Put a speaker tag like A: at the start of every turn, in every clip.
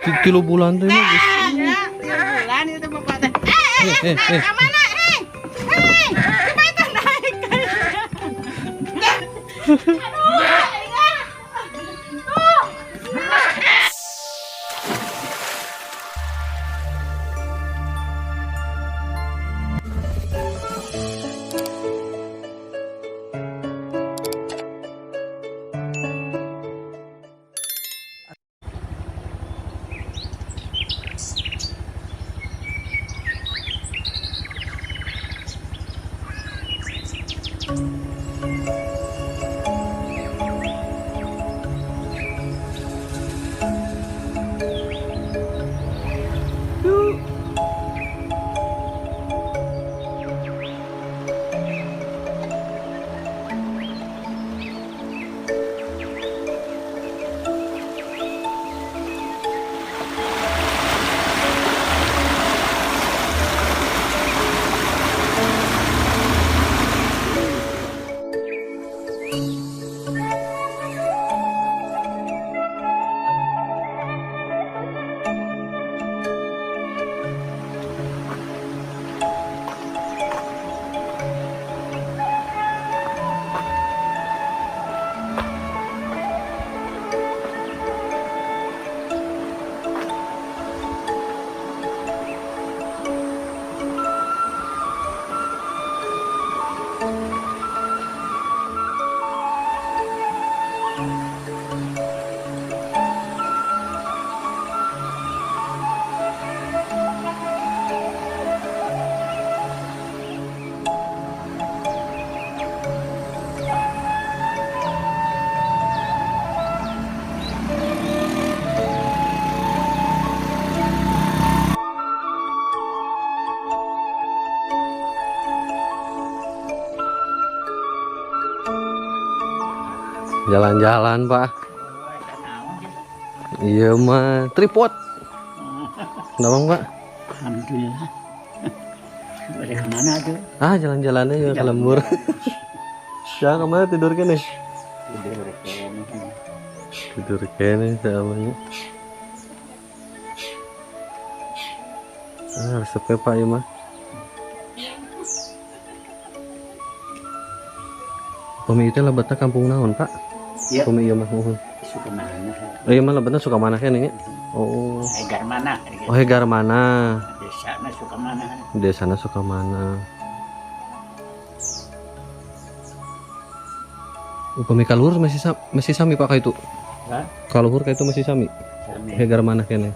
A: 3 bulan teh mah geus.
B: Ya, 3 bulan itu bapak teh.
A: Eh, eh, eh.
B: Ke mana? Hei, hei, coba itu naik. Aduh, ingat. Tuh.
A: Jalan-jalan, Pak. Iya mah tripod. Kenapa, Pak?
C: Alhamdulillah. Pada kemana tuh?
A: Ah, jalan-jalannya ya ke lembur. Ya, kemana tidur kene?
C: Tidur kene.
A: Tidur kene selamanya. Ah, resepnya Pak ya mah. Pami itu lebetna kampung naon, Pak?
C: Iya.
A: Pami ieu mah muhun.
C: Sukamana.
A: Oh, iya mah lebetna Sukamana keneh nya. Oh.
C: Hegarmana.
A: Oh, Hegarmana.
C: Desana Sukamana.
A: Desana Sukamana. Upami kaluhur masih sami Pak ka itu?
C: Hah?
A: Kaluhur ka itu masih sami?
C: Sami.
A: Hegarmana keneh.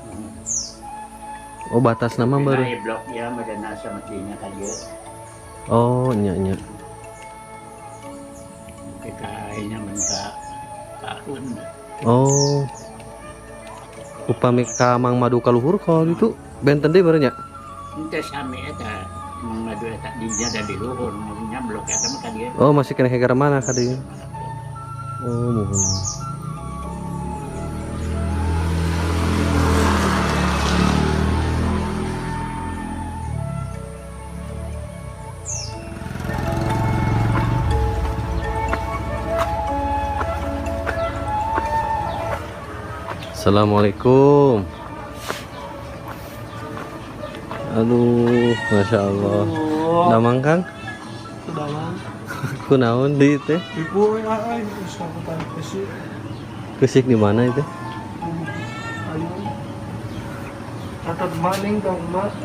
A: Oh, batas nama baru.
C: Nah, blok ya madana sama dinya ka dieu.
A: Oh, nya nya.
C: Kita mun ka Pahun.
A: Oh. Upami ka Mang Madu kaluhur kalau itu benten deui baru nya.
C: Henteu sami eta. Mang Madu eta dinya da di luhur, nya blok eta mah ka dieu.
A: Oh, masih kena Hegarmana ka dieu. Oh, muhun. Assalamualaikum. Aduh, masya Allah. Damang Kang?
D: Damang.
A: Kunaon di teh?
D: Ibu ai geus ngakutan besi.
A: Kesik di mana itu?
D: Ayo. Catat maning dong, Mas.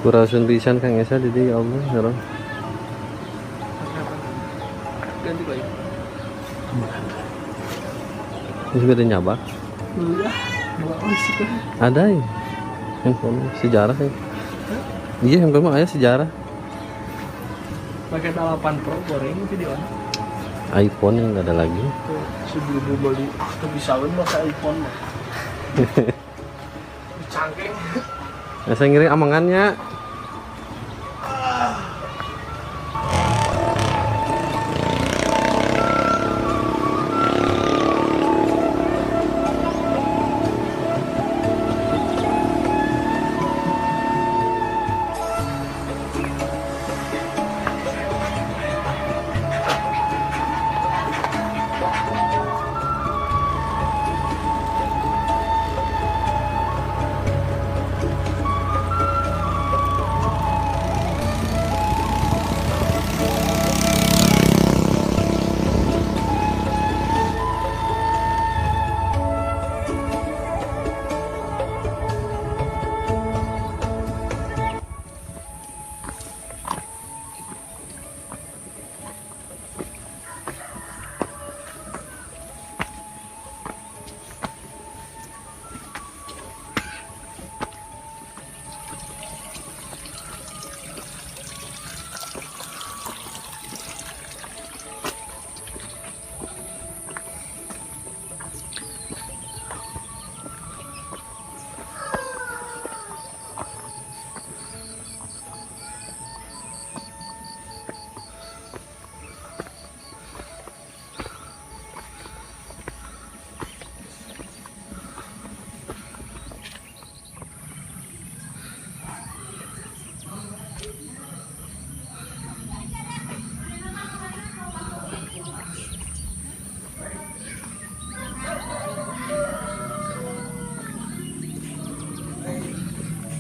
A: Kurasun pisan Kang Esa di dieu, ya Allah, ya.
D: Ganti lagi.
A: Terus beda nyabak?
D: Udah,
A: Ada ya. Handphone sejarah ya. Iya, handphone mah aya sejarah.
D: Pakai 8 Pro goreng video.
A: iPhone yang nggak ada lagi.
D: Tuh, sebelum beli tuh bisa pakai iPhone mah. Cangkeng.
A: Nah, saya ngiring amangannya.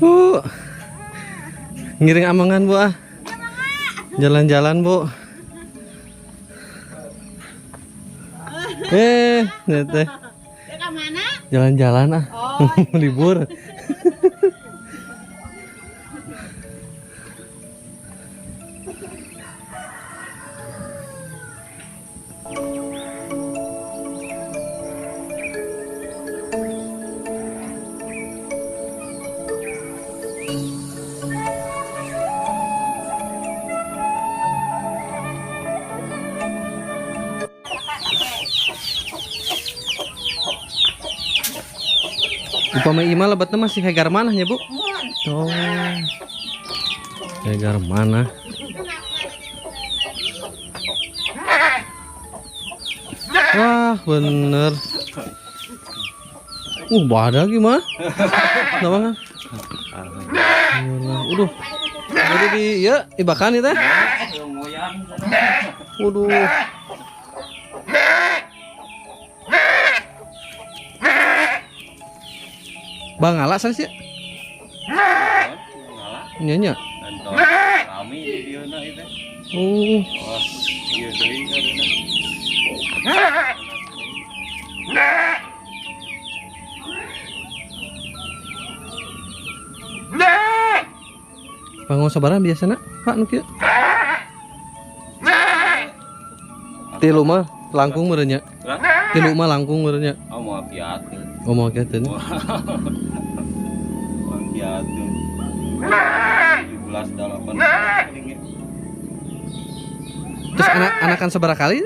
A: Bu. Ngiring amengan, Bu ah. Jalan-jalan, Bu. Eh, teh.
B: Ke mana?
A: Jalan-jalan ah.
B: Oh,
A: Libur. Upama ima lebatnya masih hegar manah nya, Bu? Oh. Hegar mana? Wah, bener. Badak gimana? Kenapa kan? Uduh. Jadi di ya ibakan itu. Waduh. Bang ngalah sana sih. Nya nya.
E: Rame di dieu na itu.
A: Oh.
E: Wah, ieu deui adeuna.
A: Pango sabaraha biasana, Pak nu kieu? Tilu mah langkung meureun nya. Tilu mah langkung meureun nya.
E: Oh, moal kiateun.
A: Oh, moal kiateun.
E: Moal kiateun. 17 8.
A: Terus anakan sabaraha kali?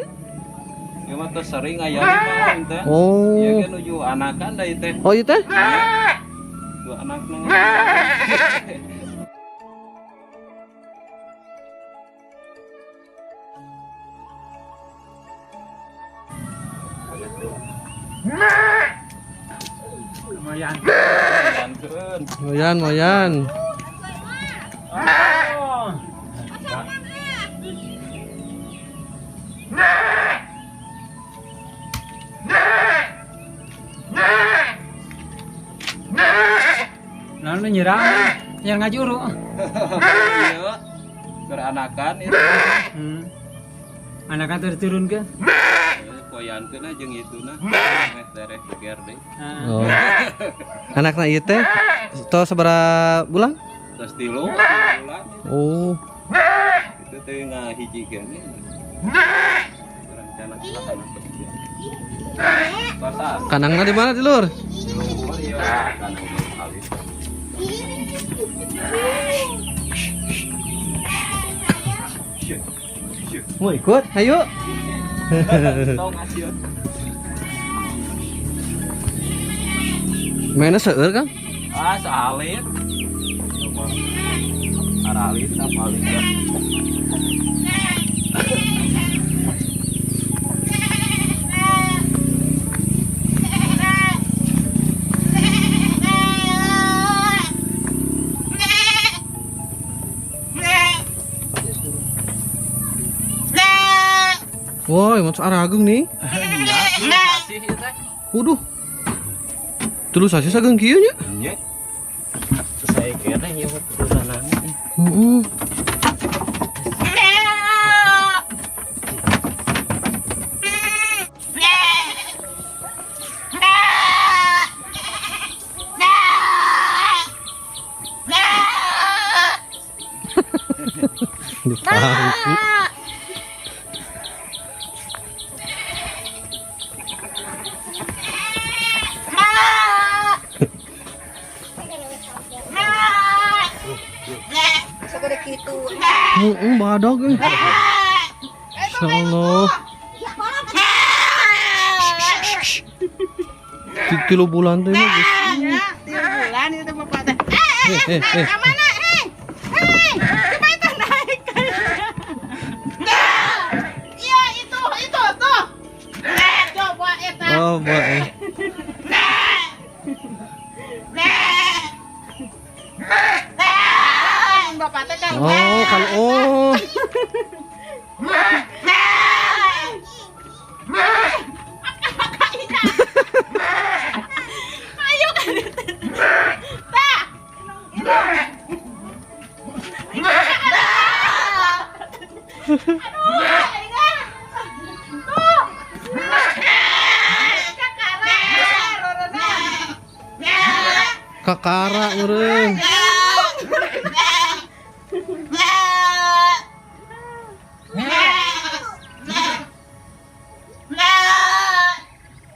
E: Ya mah teh sering aya mah teh.
A: Oh.
E: Ieu ge nuju anakan da ieu teh.
A: Oh, ieu teh?
E: Dua anakna.
C: Lumayan.
A: Moyan, moyan.
C: Lalu nyerang, nyerang ngajuru.
E: Iya. Keranakan itu.
C: Anakan terturun ke?
E: Poyankeun jeung ituna. Meh tereh geger deui.
A: Oh. Anakna ieu teh tos sabaraha bulan?
E: Tos 3 bulan.
A: Oh.
E: Itu teh ngahijikeun. Rencana anak ketiga. Pasar.
A: Kandangna di mana, Lur?
E: Iya, kandang alit.
A: Mau ikut? Ayo.
E: Tong asyut.
A: Mainnya seueur kan?
E: Ah, saalit. Aralit apa alit ya?
A: Woi, mau aragung nih. Waduh. Terus aja sageung kieu nya.
E: Nya.
C: Saya kira ieu mah turunanana.
A: Heeh. Dipangku. Heeh, badag euy. Insyaallah. 3 bulan teh mah geus.
B: Ya, 3 bulan itu bapak teh.
A: Eh, eh.
B: Ke mana? Hei. Hei, coba itu naik. Iya, itu tuh. Coba eta.
A: Oh, boleh.
B: Bapak teh kan.
A: Oh, kalau oh.
B: Ayo kan. Tah.
A: Kakara meureun.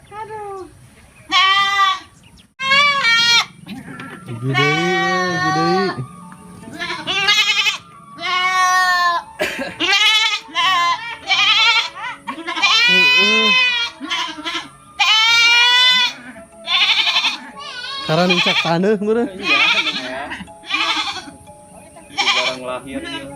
B: Aduh.
A: Hiji deui, euy, hiji deui. Heeh. Karena nincak taneuh meureun.
E: Iya, ya. Barang lahir ieu.